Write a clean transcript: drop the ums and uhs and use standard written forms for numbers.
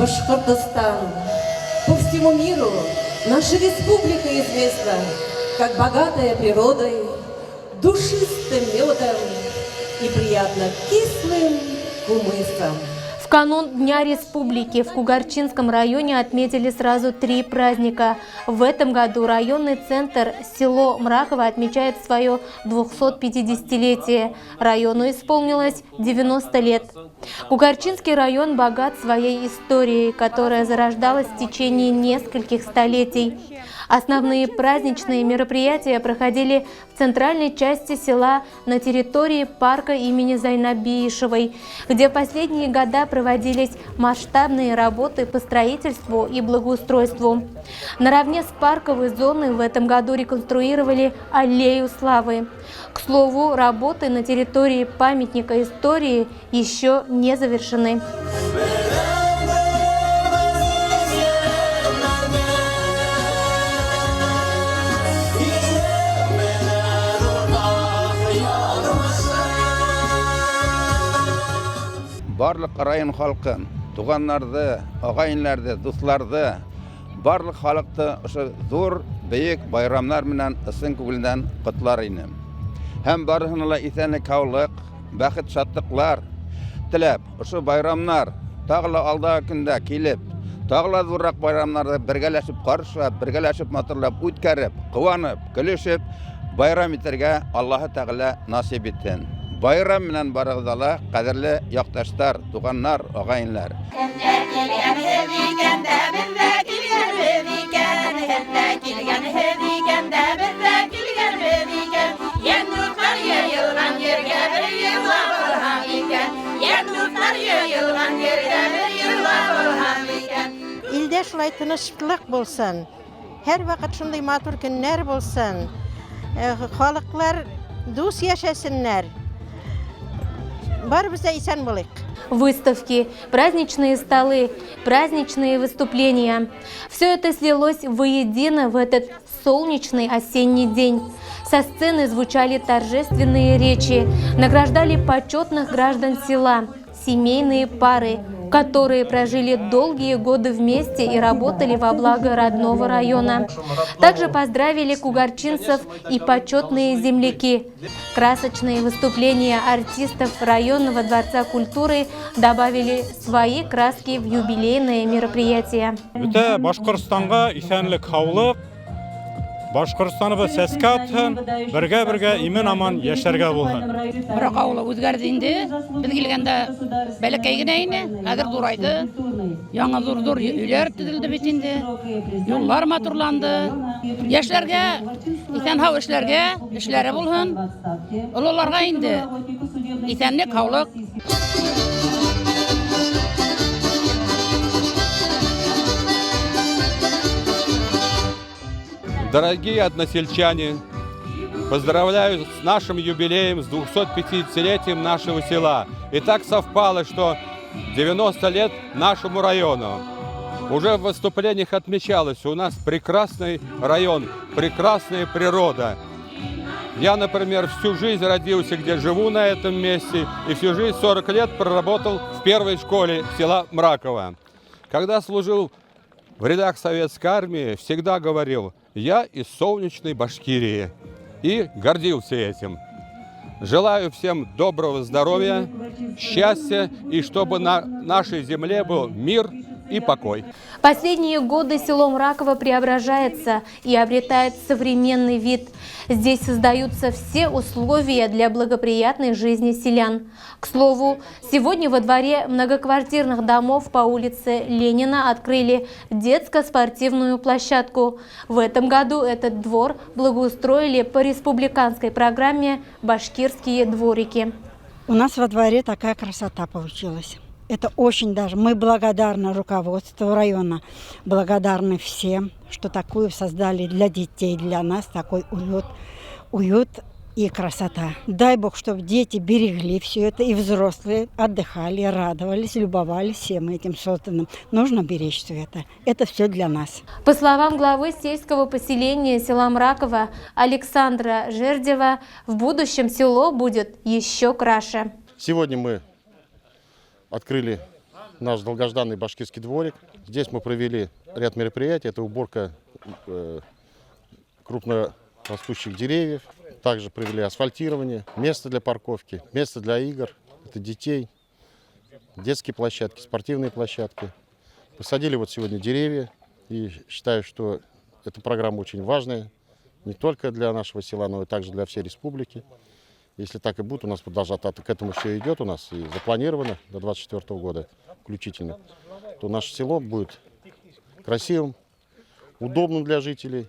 Башкортостан. По всему миру наша республика известна как богатая природой, душистым медом и приятно кислым кумысом. В канун Дня Республики в Кугарчинском районе отметили сразу 3 праздника. В этом году районный центр село Мраково отмечает свое 250-летие. Району исполнилось 90 лет. Кугарчинский район богат своей историей, которая зарождалась в течение нескольких столетий. Основные праздничные мероприятия проходили в центральной части села на территории парка имени Зайнабиишевой, где в последние года проводились масштабные работы по строительству и благоустройству. Наравне с парковой зоной в этом году реконструировали аллею славы. К слову, работы на территории памятника истории еще не завершены. Барлыҡ район халҡын, туғандарҙы, ағайынларҙы, дуҫларҙы, барлыҡ халыҡты ошо ҙур бейек байрамдар менән ысын күңелдән ҡотлар инем. Һәм барыһына ла иҫәнлек, һаулыҡ, бәхет, шатлыҡлар теләп, ошо байрамдар тағы ла алдағы көндә килеп, тағы ла ҙурыраҡ байрамдарҙы бергәләшеп ҡаршылап, бергәләшеп матурлап үткәреп, ҡыуанып, көлөшөп байрам итергә Аллаһы Тәғәлә насип итһен. Байрам менән барығыҙҙы ла, ҡәҙерле яҡташтар, туғандар, ағайынлар. Һеҙҙә килгәнһеҙ икән дә, беҙ ҙә килгәнбеҙ икән. Һеҙҙә килгәнһеҙ икән дә, беҙ ҙә килгәнбеҙ икән. Йән дуҫтар йыйылған ергә бер йырлап алһаң икән. Йән дуҫтар йыйылған ергә бер йырлап алһаң икән. Илдә шулай тыныслыҡ булсын. Һәр ваҡыт шундай матур көннәр булсын. Халыҡлар дуҫ йәшәсеннәр. Барыбыҙ да иҫән булайыҡ. Выставки, праздничные столы, праздничные выступления. Все это слилось воедино в этот солнечный осенний день. Со сцены звучали торжественные речи, награждали почетных граждан села, семейные пары, которые прожили долгие годы вместе и работали во благо родного района. Также поздравили кугарчинцев и почетные земляки. Красочные выступления артистов районного дворца культуры добавили свои краски в юбилейное мероприятие. Бөтә Башҡортостанға иҫәнлек, һаулыҡ, Башҡортостаныбыҙ сәскә атһын, бергә-бергә имен-аман йәшәргә булһын. Мораҡ ауылы үҙгәрҙе инде. Беҙ килгәндә бәләкәй генә ине, хәҙер ҙурайҙы. Яңы ҙур-ҙур өйләр төҙөлдө бит инде. Юллар матурланды. Йәшләргә иҫән-һау эшләргә, эшләре булһын. Ололарға инде иҫәнлек, һаулыҡ. Дорогие односельчане, поздравляю с нашим юбилеем, с 250-летием нашего села. И так совпало, что 90 лет нашему району. Уже в выступлениях отмечалось, у нас прекрасный район, прекрасная природа. Я, например, всю жизнь родился, где живу на этом месте, и всю жизнь 40 лет проработал в первой школе села Мраково. Когда служил в рядах советской армии, всегда говорил: я из солнечной Башкирии, и гордился этим. Желаю всем доброго здоровья, счастья и чтобы на нашей земле был мир и покой. Последние годы село Мраково преображается и обретает современный вид. Здесь создаются все условия для благоприятной жизни селян. К слову, сегодня во дворе многоквартирных домов по улице Ленина открыли детско-спортивную площадку. В этом году этот двор благоустроили по республиканской программе «Башкирские дворики». У нас во дворе такая красота получилась. Это очень даже. Мы благодарны руководству района, благодарны всем, что такую создали для детей, для нас такой уют и красота. Дай Бог, чтобы дети берегли все это, и взрослые отдыхали, радовались, любовались всем этим созданным. Нужно беречь все это. Это все для нас. По словам главы сельского поселения села Мраково Александра Жердева, в будущем село будет еще краше. Сегодня мы открыли Наш долгожданный башкирский дворик. Здесь мы провели ряд мероприятий. Это уборка крупно растущих деревьев. Также провели асфальтирование, место для парковки, место для игр. Это детей, детские площадки, спортивные площадки. Посадили вот сегодня деревья. И считаю, что эта программа очень важная. Не только для нашего села, но и также для всей республики. Если так и будет, у нас продолжать, а к этому все идет у нас и запланировано до 2024 года включительно, то наше село будет красивым, удобным для жителей.